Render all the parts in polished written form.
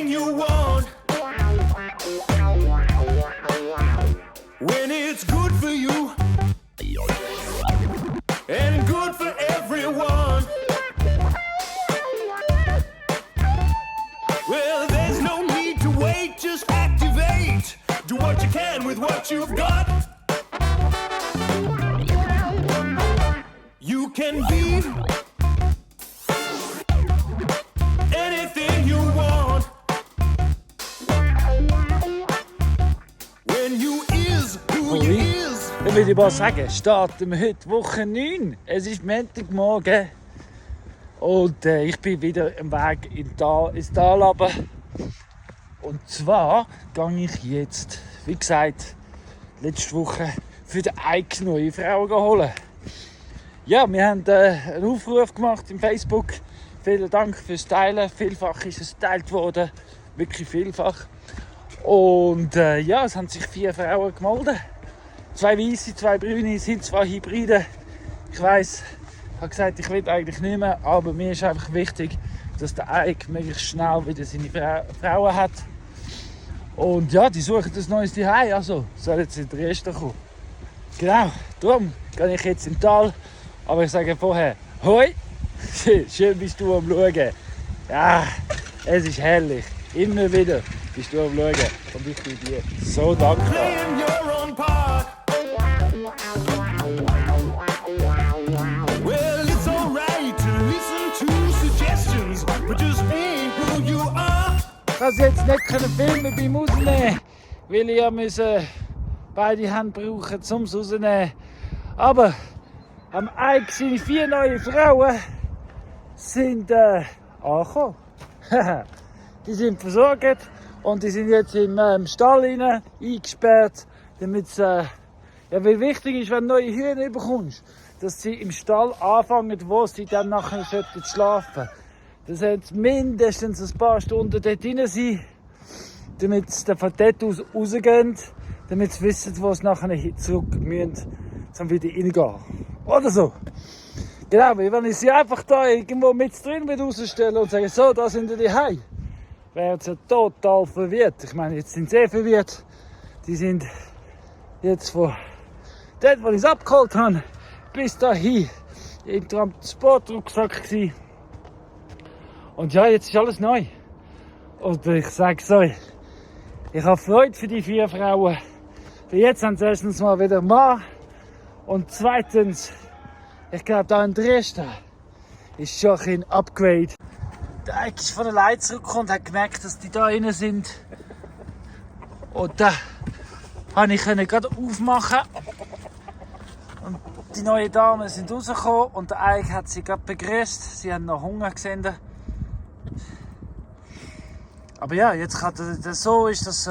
anything you want. When it's good for you and good for everyone. Well, there's no need to wait, just activate. Do what you can with what you've got. You can be anything you want. When you is who you is. Dann würde ich mal sagen, starten wir heute Woche 9. Es ist Montagmorgen und ich bin wieder am Weg ins Tal runter. Und zwar gehe ich jetzt, wie gesagt, letzte Woche für die eigene neue Frau holen. Ja, wir haben einen Aufruf gemacht im Facebook. Vielen Dank fürs Teilen. Vielfach ist es geteilt worden. Wirklich vielfach. Und ja, es haben sich 4 Frauen gemeldet. 2 Weisse, 2 Brüne, sind zwar Hybride. Ich weiss, ich habe gesagt, ich will eigentlich nicht mehr. Aber mir ist einfach wichtig, dass der Eik möglichst schnell wieder seine Frauen hat. Und ja, die suchen das neues Zuhause. Also soll jetzt in Drieschta kommen. Genau, darum gehe ich jetzt im Tal. Aber ich sage vorher, hoi, schön bist du am Schauen. Ja, es ist herrlich. Immer wieder bist du am Schauen. Und ich bin dir so dankbar. Well, it's alright to listen to suggestions, but just be who you are. Ich konnte jetzt nicht filmen beim Rausnehmen, weil ich ja beide Hände brauchen, um es rauszunehmen. Aber am Eik seine 4 neue Frauen sind angekommen. Die sind versorgt und die sind jetzt im Stall eingesperrt, damit weil wichtig ist, wenn du neue Hühner bekommst, dass sie im Stall anfangen, wo sie dann nachher schlafen sollten. Das heißt mindestens ein paar Stunden dort drin sein, damit sie dann von dort aus rausgehen, damit sie wissen, wo sie nachher zurück müssen, um wieder reingehen. Oder so. Genau, weil wenn ich sie einfach da irgendwo mit drin rausstelle und sage, so, da sind die Hai, wären sie total verwirrt. Ich meine, jetzt sind sie verwirrt. Die sind jetzt von dort, wo ich es abgeholt habe, bis dahin im Transportrucksack gewesen. Und ja, jetzt ist alles neu. Und ich sage so, ich habe Freude für die 4 Frauen. Weil jetzt haben sie erstens mal wieder einen Mann. Und zweitens, ich glaube, da in Drieschta ist schon ein Upgrade. Der Eik ist von allein zurückgekommen und hat gemerkt, dass die da drin sind. Und da konnte ich gerade aufmachen. Und die neuen Damen sind rausgekommen und der Eik hat sie gerade begrüßt. Sie haben noch Hunger gesehen. Aber ja, jetzt kann das so ist, dass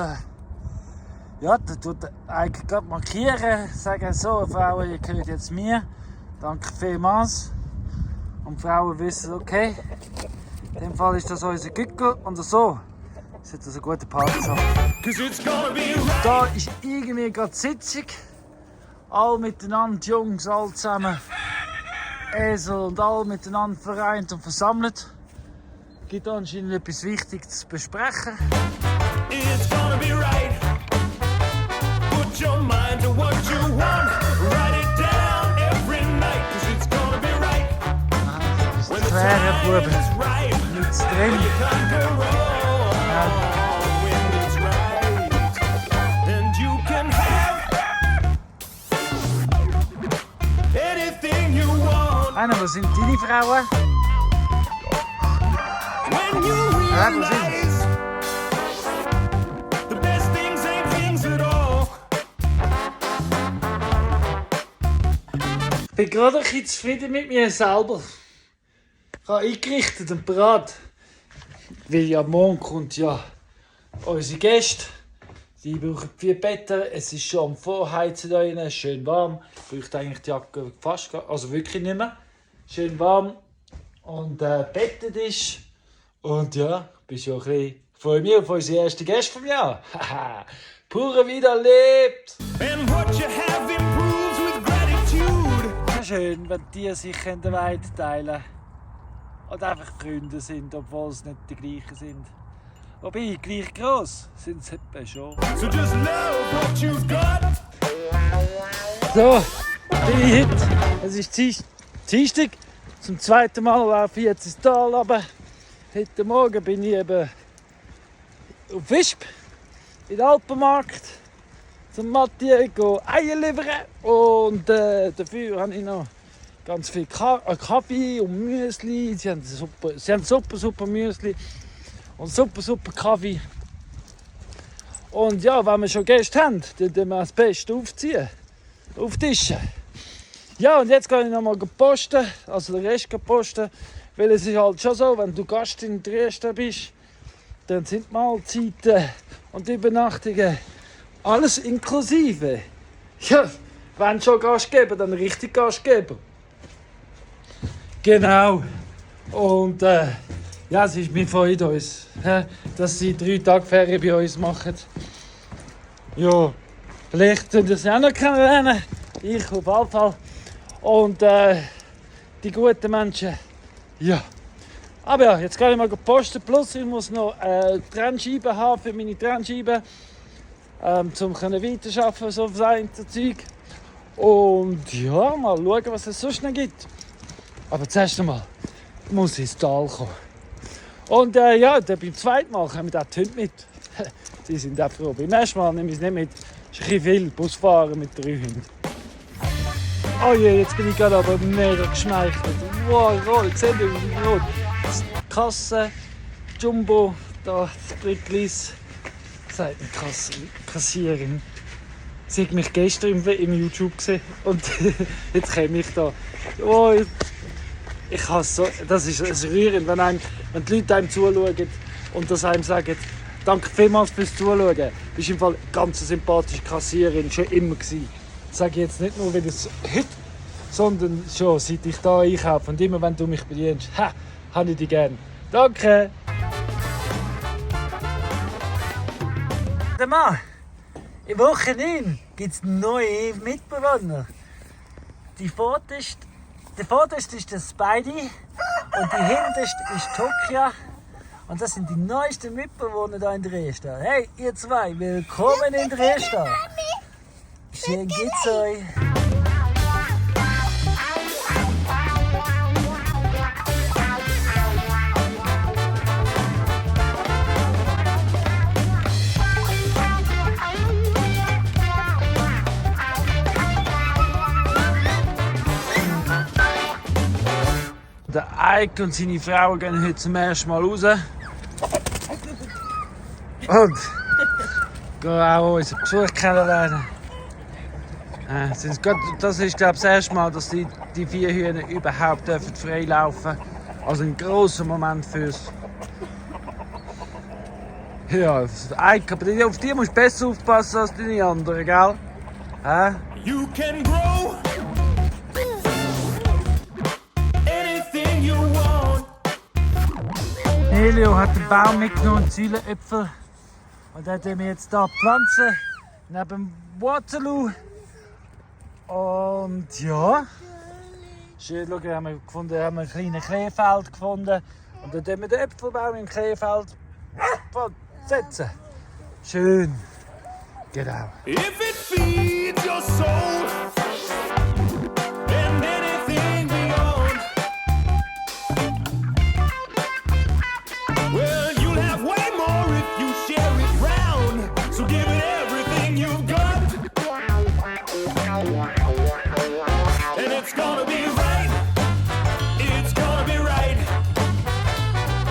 ja, da tut der Eik gerade markieren, sagen so, Frauen, ihr gehört jetzt mir. Danke vielmals. Und die Frauen wissen, okay, in dem Fall ist das unser Gückel und so. Das ist eine gute Party. Da ist irgendwie gerade Sitzung. Alle miteinander, die Jungs, alle zusammen. Esel und alle miteinander vereint und versammelt. Es gibt anscheinend etwas Wichtiges zu besprechen. It's gonna be right. Put your mind to what you want. Write it down every night, 'cause it's gonna be right. Das ist schwere Buben. Nichts drin. Anna, wo sind deine Frauen? Ja, wo sind sie? Ich bin gerade ein bisschen zufrieden mit mir selber. Ich habe eingerichtet und parat. Weil ja morgen kommt ja unsere Gäste. Sie brauchen 4 Betten. Es ist schon am Vorheizen da rein, schön warm. Ich bräuchte eigentlich die Jacke fast, also wirklich nicht mehr. Schön warm und bettet ist. Und ja, ich bin schon ein bisschen, ich freue mich auf unsere ersten Gäste vom Jahr. Haha, pure wieder lebt. Ja, schön, wenn die sich weiter teilen können. Oder einfach Freunde sind, obwohl es nicht die gleichen sind. Wobei, gleich gross sind sie etwa schon. So just love what you've got. So, bin ich heute. Es ist Dienstag. Zum zweiten Mal laufe ich jetzt ins Tal runter. Heute Morgen bin ich eben auf Wisp, in den Alpenmarkt, zum Mathieu Eier liefern. Und dafür habe ich noch ganz viel Kaffee und Müsli. Sie haben super Müsli und super Kaffee. Und ja, wenn wir schon Gäste haben, dann müssen wir das Beste aufziehen. Auftischen. Ja, und jetzt kann ich noch mal posten, also den Rest posten, weil es ist halt schon so, wenn du Gast in Drieschta bist, dann sind Mahlzeiten und Übernachtungen alles inklusive. Ja, wenn schon Gastgeber, dann richtig Gastgeber. Genau. Und ja, es ist mir freut uns, dass sie 3 Tage Ferien bei uns machen. Ja, vielleicht könnt ihr sie auch noch kennenlernen. Ich auf jeden Fall. Und die guten Menschen. Ja. Aber ja, jetzt kann ich mal posten. Plus ich muss noch Trennscheiben haben für meine Trennscheiben. Um weiterarbeiten, so auf das Zeug. Und ja, mal schauen, was es sonst noch gibt. Aber zuerst einmal muss ich ins Tal kommen. Und ja, dann beim zweiten Mal kommen auch die Hunde mit. Die sind auch froh. Beim ersten Mal nehme ich es nicht mit. Es ist ein bisschen viel Busfahren mit 3 Hunden. Oh je, jetzt bin ich gerade aber mega geschmeichelt. Wow, rot, seht ihr, wie rot. Die Kasse, Jumbo, da das Bricklis, sagt eine Kassierin. Sie hat mich gestern im YouTube gesehen und jetzt komme ich da. Oh, ich hasse so, das ist rührend, wenn die Leute einem zuschauen und das einem sagen, danke vielmals fürs Zuschauen. Du bist im Fall eine ganz sympathische Kassiererin, schon immer gewesen. Das sage ich jetzt nicht nur, weil das heute, sondern schon seit ich hier einkaufe. Und immer wenn du mich bedienst, habe ich dich gern. Danke! Der Mann, in Woche 9 gibt es neue Mitbewohner. Der vorderste ist der Spidey und die hinterste ist Tokia. Und das sind die neuesten Mitbewohner hier in Drieschta. Hey, ihr zwei, willkommen in Drieschta! Schön geht's euch! Der Eike und seine Frau gehen heute zum ersten Mal raus. Und gehen auch unseren Besuch kennenlernen. Das ist, glaube ich, das erste Mal, dass die 4 Hühner überhaupt frei laufen dürfen. Also ein grosser Moment fürs. Ja, Eike, aber auf die musst du besser aufpassen als die anderen, gell? You can grow anything you want. Elio hat den Baum mitgenommen, Säulenäpfel. Und den haben wir jetzt hier pflanzen, neben dem Waterloo. Und ja, schön, schau, haben wir ein kleines Kleefeld gefunden. Und dann haben wir den Äpfelbaum im Kleefeld setzen. Schön, genau. If it feeds your soul and anything beyond, well, you'll have way more if you share it round. So give it everything you've got. And it's gonna be right. It's gonna be right.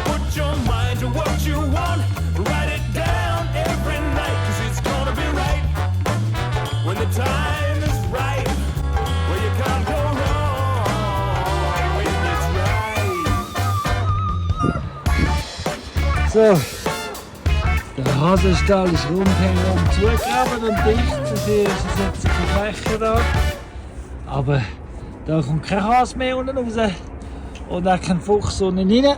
Put your mind to what you want. Write it down every night. 'Cause it's gonna be right. When the time is right. Well, you can't go wrong when it's right. So, der Hasenstall ist rundherum zugegraben und dicht. Dafür ist es jetzt ein Fläche da. Aber da kommt kein Hase mehr unten raus und auch kein Fuchs unten rein.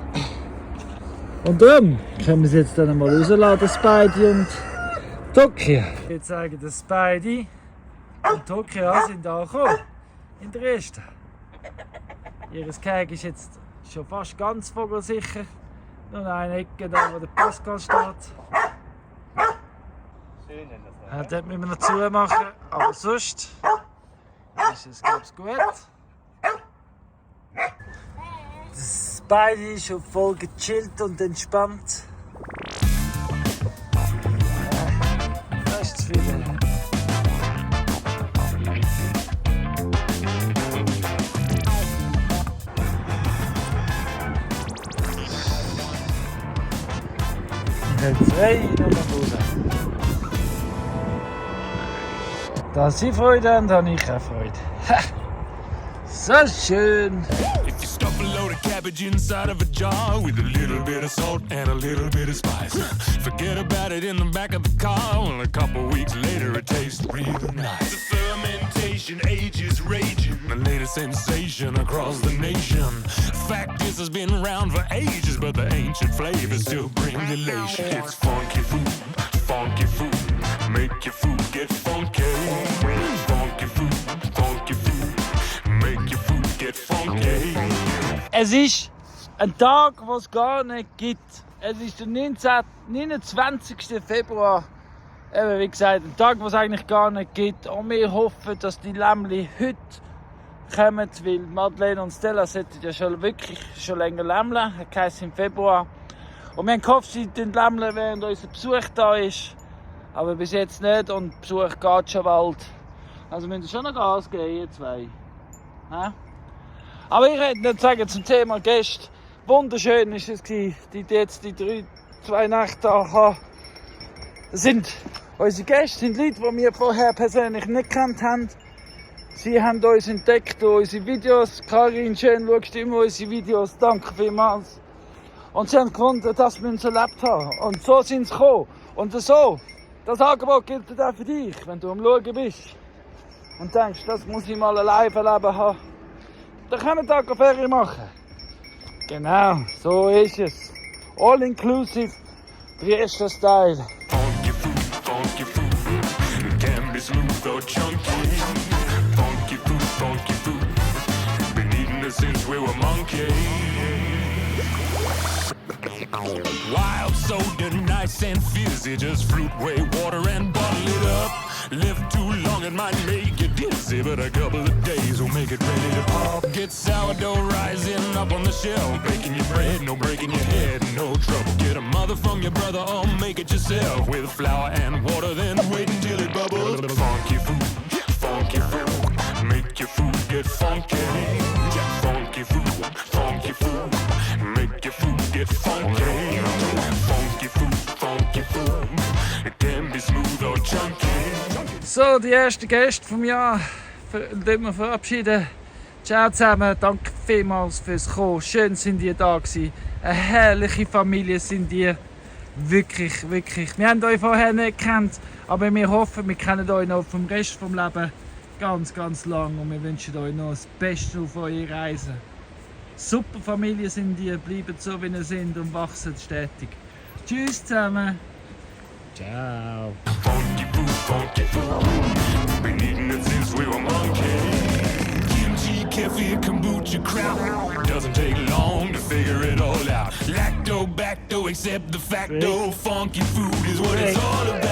Und darum können wir es jetzt dann mal rausladen, Spidey und Tokia. Jetzt sagen der Spidey und Tokia sind angekommen in Drieschta. Ihr Gehege ist jetzt schon fast ganz vogelsicher. Nur eine Ecke da, wo der Pascal steht. Schön, wenn das Ja, dort müssen wir noch zumachen, aber sonst ist es, glaube ich, gut. Das Beide ist schon voll gechillt und entspannt. Das ist zu viel. Jetzt rein und nach Hause. Da sie Freude haben, habe ich auch Freude. So schön! If you stuff a load of cabbage inside of a jar with a little bit of salt and a little bit of spice, forget about it in the back of the car. Well, a couple weeks later it tastes real nice. The fermentation age is raging, the latest sensation across the nation. Fact is, it's been around for ages, but the ancient flavors still bring elation. It's funky food, make your food get funky. Funky food, make your food get funky. Es ist ein Tag, den es gar nicht gibt. Es ist der 29. Februar. Eben, wie gesagt, ein Tag, den es eigentlich gar nicht gibt. Und wir hoffen, dass die Lämmli heute kommen, weil Madeleine und Stella sollten ja wirklich schon länger lämmeln. Das heisst im Februar. Und wir haben gehofft, sie lämmeln, während unser Besuch da ist. Aber bis jetzt nicht und der Besuch geht schon bald. Also müssen wir schon noch Gas geben, ihr zwei. Ja? Aber ich hätte nicht sagen zum Thema Gäste. Wunderschön ist es gewesen, die 2 Nächte da haben. Das sind unsere Gäste, sind Leute, die wir vorher persönlich nicht gekannt haben. Sie haben uns entdeckt durch unsere Videos. Karin, schön, schaust immer unsere Videos. Danke vielmals. Und sie haben gefunden, dass wir uns erlebt haben. Und so sind sie gekommen. Und so, das Angebot gilt auch für dich, wenn du am Schauen bist. Und denkst, das muss ich mal live erleben haben. Dann können wir da Ferien machen. Genau, so ist es. All inclusive, Drieschta Style. Funky food, can be smooth or chunky. Funky food, been eating it since we were monkeys. Wild soda, nice and fizzy, just fruit, whey, water and bottle it up. Live too long, it might make you dizzy, but a couple of days will make it ready to pop. Get sourdough rising up on the shelf, baking your bread, no breaking your head, no trouble. Get a mother from your brother or make it yourself with flour and water, then wait until it bubbles. Funky food, make your food get funky. Funky food, make your food get funky. Funky food, it can be smooth or chunky. So, die ersten Gäste vom Jahr, die wir verabschieden. Ciao zusammen, danke vielmals fürs Kommen. Schön sind die da gewesen. Eine herrliche Familie sind die. Wirklich, wirklich. Wir haben euch vorher nicht gekannt, aber wir hoffen, wir kennen euch noch vom Rest vom Leben ganz, ganz lang. Und wir wünschen euch noch das Beste auf eurer Reise. Super Familie sind die, bleiben so wie ihr sind und wachsen stetig. Tschüss zusammen. Ciao. Funky food, been eating it since we were monkeys. Kimchi, kefir, kombucha, kraut, doesn't take long to figure it all out. Lacto, bacto, accept the facto, funky food is what it's all about.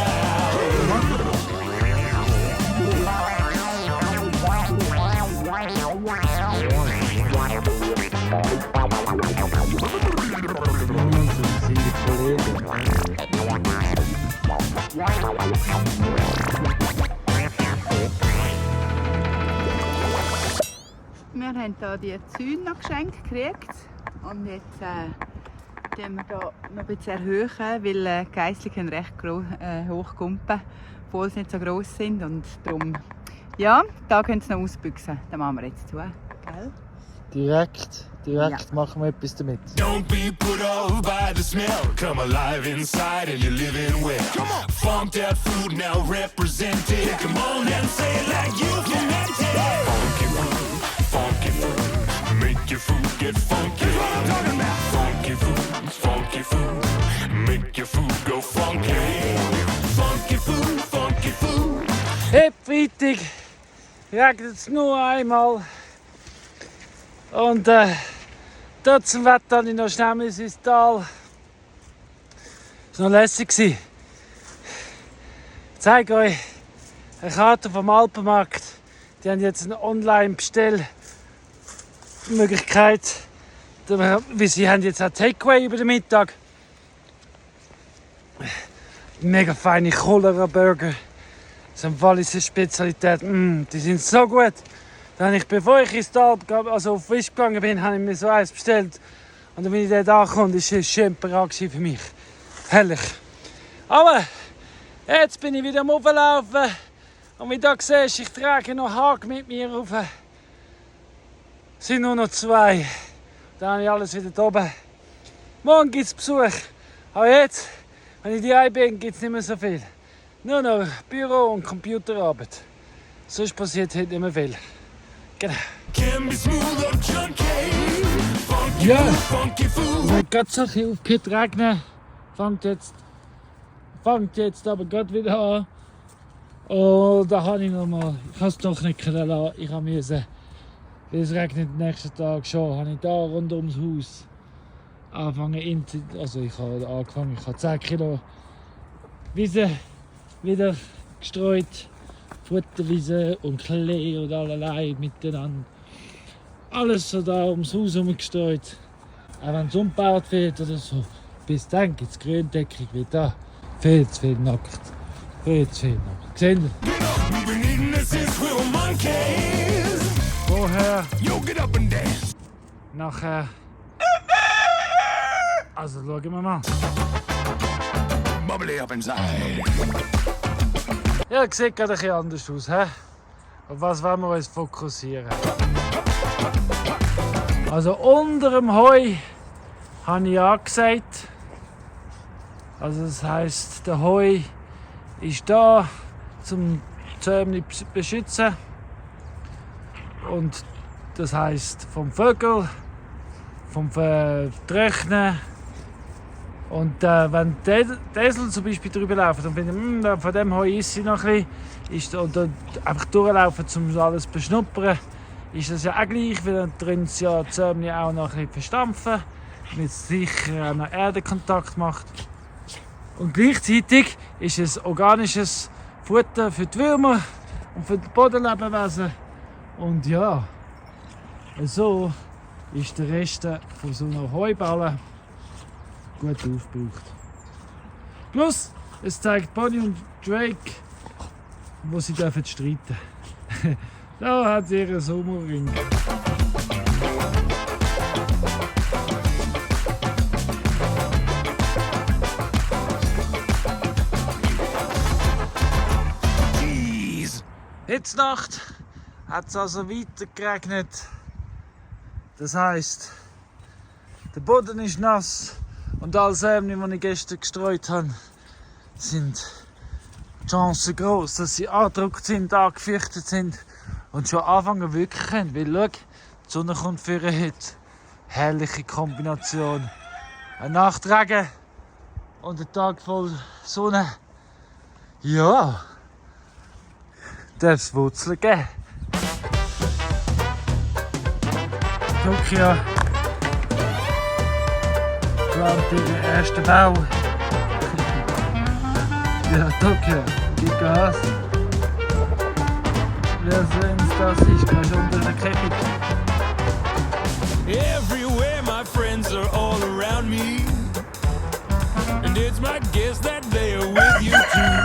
Wir haben hier die Zäune noch geschenkt gekriegt und jetzt tun wir hier noch ein bisschen erhöhen, weil die Geissli können recht hoch kumpen, obwohl sie nicht so gross sind und darum, ja, da können sie noch ausbüchsen. Das machen wir jetzt zu, gell? Direkt machen wir etwas damit. Don't be put off by the smell. Come alive inside and you're living well. Funked out food now represented. Come on and say it like you meant it. Funky food, make your food get funky. That's what I'm talking about. Funky food, make your food go funky. Funky food. Hey, Freitag regnet es nur einmal. Und dort zum Wetter habe ich noch schnell ins Tal Das war noch lässig. Ich zeige euch eine Karte vom Alpenmarkt. Die haben jetzt eine Online-Bestellmöglichkeit. Sie haben jetzt auch Takeaway über den Mittag. Mega feine Cholera-Burger. Das sind Walliser Spezialität. Die sind so gut. Da habe ich, bevor ich ins Tal, also auf Fisch gegangen bin, habe ich mir so eins bestellt. Und dann, wenn ich dort ankomme, ist es schön parat für mich. Herrlich. Aber jetzt bin ich wieder am Auflaufen. Und wie du siehst, ich trage noch Haken mit mir rauf. Es sind nur noch 2. Dann habe ich alles wieder da oben. Morgen gibt es Besuch. Aber jetzt, wenn ich die bin, gibt es nicht mehr so viel. Nur noch Büro und Computerarbeit. Sonst passiert heute nicht mehr viel. Genau. Ja, es hat gerade so viel aufgehört zu regnen. Fängt jetzt aber gerade wieder an. Und da habe ich nochmal, ich habe es doch nicht lassen. Ich musste, weil es regnet den nächsten Tag schon, habe ich da rund ums Haus angefangen, also ich habe 10 Kilo Wiese wieder gestreut, Futterwiese und Klee und allerlei miteinander. Alles so da ums Haus herum gestreut. Auch wenn es umgebaut wird oder so. Bis dann gibt es Gründeckung wie da. Viel zu viel nackt. Viel zu viel nackt. Seht ihr? Vorher. Nachher. Also schauen wir mal. Bubbly up inside. Ja, das sieht gerade ein bisschen anders aus. He? Auf was wollen wir uns fokussieren? Also unter dem Heu habe ich angesagt. Also das heisst, der Heu ist da, um die Zäune zu beschützen. Und das heisst vom Vögel, vom Trocknen. Und wenn die Esel zum Beispiel drüber laufen, dann finde ich, von dem Heu isst sie noch ein bisschen. Und einfach durchlaufen, um alles zu beschnuppern, ist das ja auch gleich, weil dann drin ja die Zäune auch noch ein bisschen verstampfen, damit es sicher auch noch Erdenkontakt macht. Und gleichzeitig ist es organisches Futter für die Würmer und für die Bodenlebewesen. Und ja, so ist der Rest von so einer Heuballen gut aufgebraucht. Plus, es zeigt Bonnie und Drake, wo sie dürfen streiten. Da hat sie ihren Sommerring. Jetzt Nacht hat es also weiter geregnet. Das heisst, der Boden ist nass und alle Sämli, die ich gestern gestreut habe, sind die Chancen groß, dass sie angedruckt sind, angefürchtet sind und schon anfangen wirklich können. Weil schau, die Sonne kommt für heute. Herrliche Kombination. Eine Nacht Regen und ein Tag voll Sonne. Ja, darf es Wurzeln geben. Tokio plant ihren ersten Bau. Ja, Tokio, gib Gas. Wer sonst das ist, kannst du unter der Käfig. Everywhere my friends are all around me, and it's my guess that they are with you too.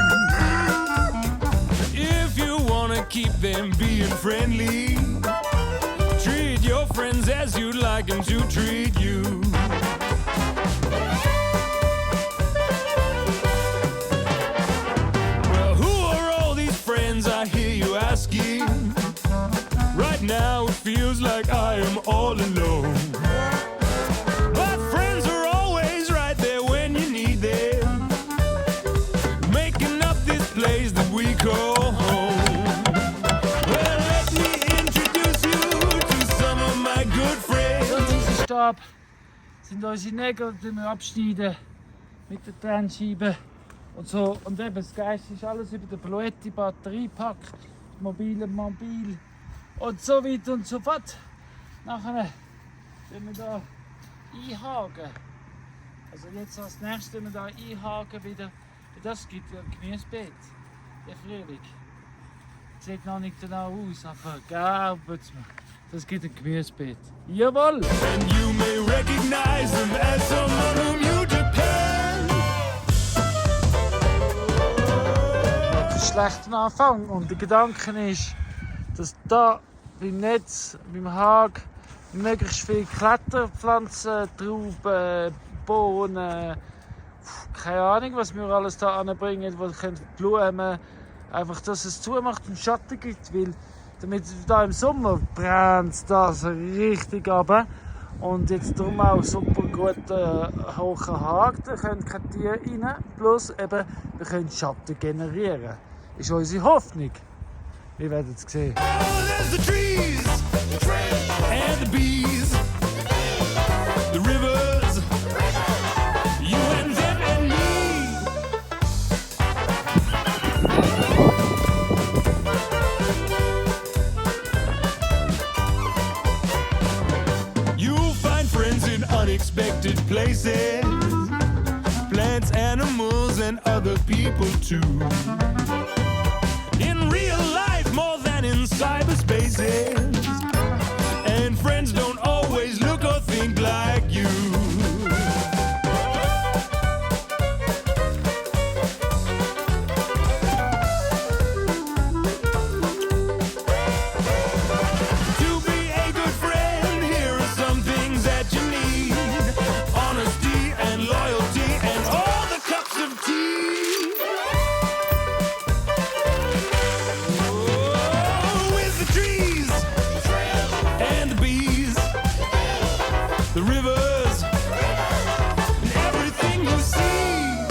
If you wanna keep them being friendly, treat your friends as you'd like them to treat you. Well, who are all these friends I hear you asking? Right now it feels like I am all alone. But friends are always right there when you need them, making up this place that we call home. Well, let me introduce you to some of my good friends. Und dieser Stab sind unsere Nägel, die wir abschneiden mit der Trennscheibe und so. Und eben das Geiste ist alles über die Begleite, Batteriepack, mobil und so weiter und so fort. Nachher, wenn wir da einhaken, Also jetzt als nächstes, wenn wir da einhaken wieder, das gibt ja ein Gemüsebeet, der Frühling. Sieht noch nicht genau aus, aber glaubt's mir, das gibt ein Gemüsebeet. Jawohl! And you may recognize him as someone whom you depend. Ein schlechter Anfang und der Gedanke ist, dass da beim Netz, beim Hag, möglichst viele Kletterpflanzen, Trauben, Bohnen, keine Ahnung, was wir alles da anbringen, wo Blumen, einfach, dass es zumacht und Schatten gibt, weil damit da im Sommer brennt das richtig runter. Und jetzt darum auch super gut hoher Hag, da können keine Tiere rein, plus eben, wir können Schatten generieren. Ist unsere Hoffnung. Wir werden es sehen. Oh, there's the trees, and the bees, the rivers, you and them and me. You'll find friends in unexpected places, plants, animals, and other people too. In real life more than in cyberspaces. And friends don't always look or think like you. To be a good friend, here are some things that you need. Honesty and loyalty and all the cups of tea. The rivers and everything you see.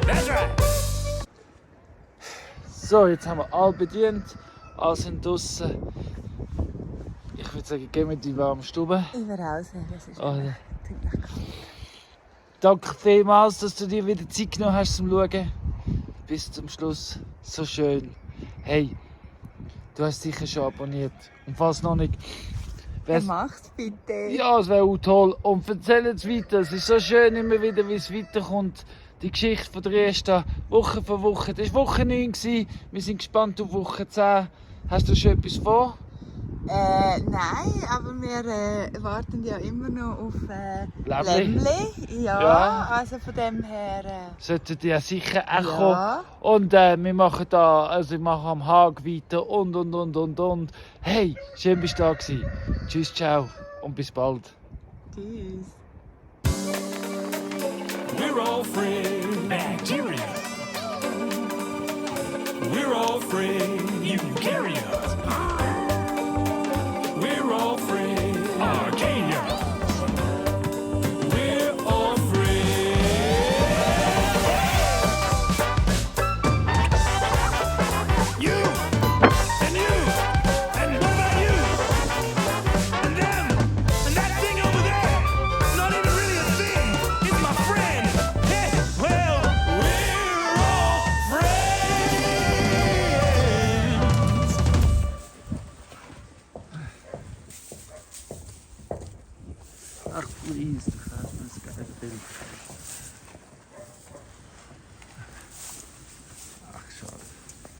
That's right. So, jetzt haben wir alle bedient, alle sind draußen. Ich würde sagen, gehen wir in die warme Stube. Ich will raus, das ist Oder? ziemlich kalt. Danke vielmals, dass du dir wieder Zeit genommen hast zum Schauen. Bis zum Schluss. So schön. Hey, du hast sicher schon abonniert. Und falls noch nicht, Mach's bitte. ja, es wäre auch toll. Und erzähl es weiter. Es ist so schön immer wieder, wie es weiterkommt. Die Geschichte von Drieschta, Woche für Woche. Das war Woche 9. Wir sind gespannt auf Woche 10. Hast du schon etwas vor? Nein, aber wir warten ja immer noch auf Lämmli. Lämmli. Ja, Ja. also von dem her. Sollten die ja sicher auch Ja. kommen. Und wir machen da, also ich mache am Hag weiter und. Hey, schön bist du da gewesen. Tschüss, ciao und bis bald. Tschüss. We're all friends. Bacteria. We're all friends. Eukaryotes.